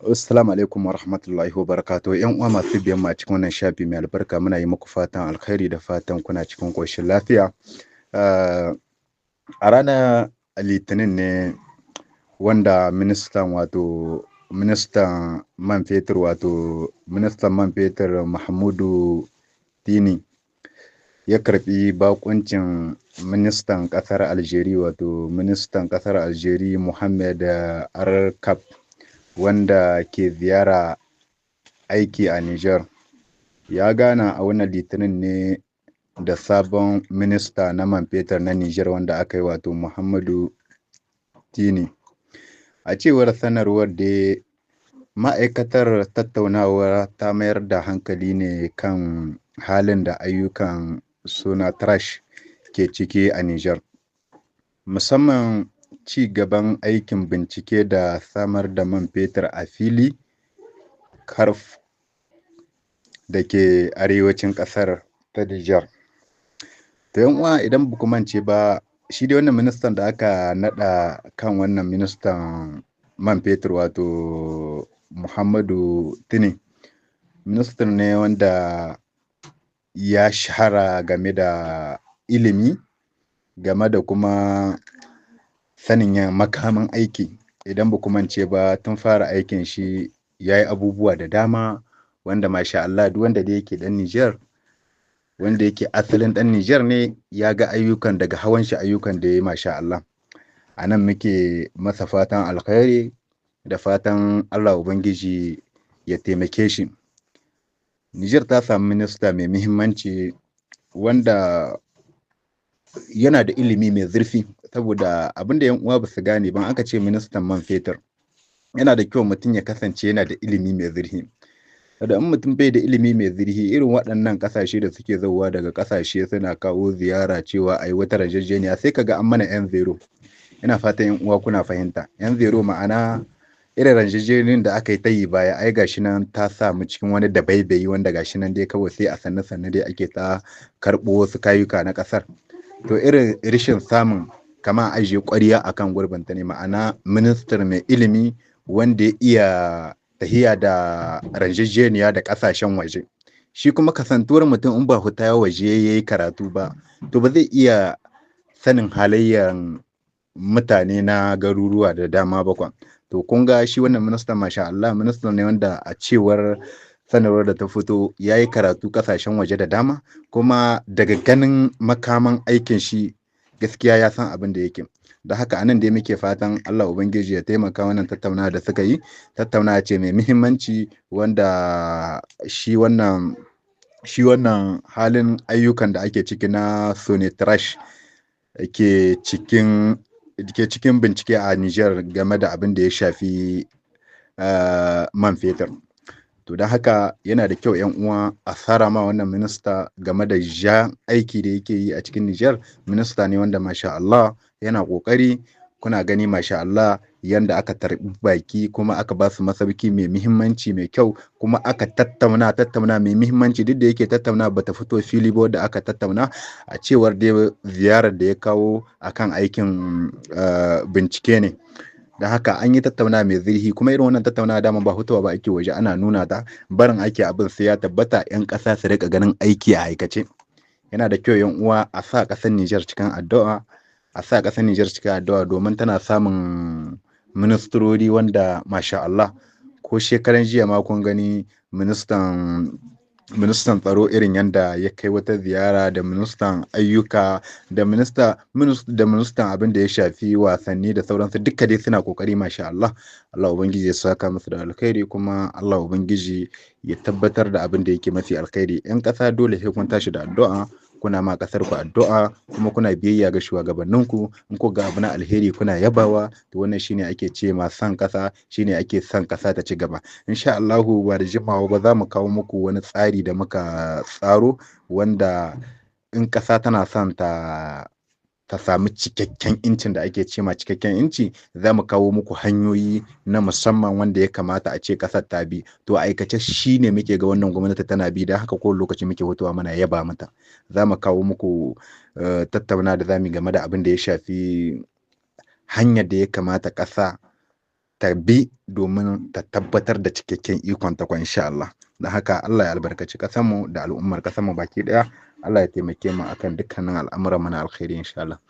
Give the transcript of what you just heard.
Assalamu alaikum wa rahmatullahi wa barakatuh. ‘Yan uwa masu biyan mu a cikin wannan shafi mai albarka, muna yi muku fatan alkhairi da fatan kuna cikin ƙoshin lafiya. A ranar Litinin ne wanda ministan, wato ministan man fetur, wato ministan man fetur Mahmudu Tini ya karbi bakuncin ministan kasar Algeria, wato ministan kasar Algeria Mohamed Arkab, wanda ke ziyara aiki a Niger. Ya gana a wannan Litinin ne da sabon minista na man fetur na Niger wanda aka yi, wato Muhammadu Tini. A cewar sanarwar da ma'aikatar, tattaunawar ta mayar da hankali ne kan halin da ayyukan Sonatrach ke ciki a Niger, musamman ci gaban aikin bincike da samar da man fetur a fili Karf da ke arewacin ƙasar ta Niger. To, yan uwa, idan ba ku mance ba, shi dai wannan ministan da aka naɗa kan wannan ministan man fetur, wato Muhammadu Tini, ministan ne wanda ya shahara game da ilimi, game da kuma sanin makamin aiki. Idan ba ku mance ba, tun fara aikin shi ya yi abubuwa da dama wanda, masha Allah, duk wanda da yake ɗan Niger, wanda yake asalin ɗan Niger ne, ya ga ayyukan daga hawan shi, ayyukan da ya yi, masha Allah. A nan muke masa fatan alkhairi da fatan Allah Ubangiji ya taimake shi. Niger ta samu minista mai muhimmanci wanda yana da ilimi mai zurfi, saboda abin da 'yan uwa ba su gane ban, aka ce ministan man fetur, yana da kyau mutum ya kasance yana da ilimi mai zurfi. Da in mutum bai da ilimi mai zurfi, irin waɗannan ƙasashe da suke zauwa daga ƙasashe suna kawo ziyara cewa a yi wata yarjejeniya, sai kaga an mana yan zero. Ina fatan 'yan uwa kuna fahimta yan zero, ma'ana irin yarjejeniyar da aka yi ta yi baya, ai gashi nan ta sa mu cikin wani dabaibayi, wanda gashi nan dai kawai sai a sanne sanne dai ake ta karɓo wasu kayuka na ƙasar. To, irin rashin samun kama ajiye ƙwarya akan gurbinta ne, ma'ana ministar mai ilimi wanda ya iya tahiya da yarjejeniya da ƙasashen waje. Shi kuma kasantuwar mutum in ba huta waje ya yi karatu ba, to ba zai iya sanin halayyar mutane na garuruwa da dama ba kwa. To, kun ga shi wannan ministan, masha Allah, ministan ne wanda a cewar sanarwar da ta fito ya yi karatu kasashen waje da dama, kuma daga ganin makaman aikin shi, gaskiya ya san abin da yake. Da haka anan dai muke fatan Allah Ubangiji ya taimaka. Wannan tattaunawa da suka yi, tattaunawa ce mai muhimmanci, wanda shi wannan halin ayyukan da ake ciki na Sonatrach ke cikin bincike a Niger game da abin da ya shafi man fetur. To, don haka yana da kyau, 'yan uwa, a tsara ma wannan minista game da jan aiki da yake yi a cikin Niger. Minista ne wanda, masha Allah, yana kokari. Kuna gani, masha Allah, yanda aka tarbi baki, kuma aka ba su masauki mai muhimmanci, mai kyau, kuma aka tattauna tattauna mai muhimmanci, duk da yake tattauna bata fito fili ba da aka tattauna. A cewar dai ziyarar da ya kawo akan aikin bincike ne, da haka an yi tattauna mai zurfi. Kuma irin wannan tattauna dama ba hutuwa ba ake waje ana nuna ta, barin ake abin sai ya tabbata, 'yan ƙasa su rika ganin aiki a aikace. Yana da kyau, 'yan uwa, a sa ƙasar Nijar cikin addu'a, a sa ƙasar Nijar cikin addu'a, domin tana samun ministrori wanda, masha Allah. Ko shekaran jiya ma kun gani ministan tsaro, irin yadda ya kai wata ziyara, da ministan ayyuka, da ministan abin da ya shafi wasanni da sauransu, duka dai suna kokari, masha Allah. Allah Ubangiji ya saka musu da alkhairi, kuma Allah Ubangiji ya tabbatar da abin da yake mafi alkhairi. 'Yan ƙasa, dole sai kun tashi da addu'a, kuna ma ƙasar ku addu'a, kuma kuna biyayya ga shugabanninku. In ku ga abu na alheri, kuna yabawa. To, wannan shine ake ce ma san ƙasa, shine ake son ƙasa ta ci gaba. Insha Allahu, ba da jimawa ba za mu kawo muku wani tsari da muka tsaro, wanda in ƙasa tana son ta sami cikakken incin da ake ce ma cikakken inci, za mu kawo muku hanyoyi na musamman wanda ya kamata a ce ƙasar ta bi. To, a aikace shi ne muke ga wannan gwamnati tana bi, don haka kowane lokaci muke hutuwa muna yaba mata. Za mu kawo muku tattauna da zamu game da abin da ya shafi hanyar da ya kamata ƙasa ta bi domin ta tabbatar da cikakken ikon ta insha Allah. Don haka Allah ya albarkaci ƙasarmu da al'ummar ƙasarmu baki ɗaya. Allah ya taimake mu akan dukkanin al'amuran mu na alkhairi insha Allah.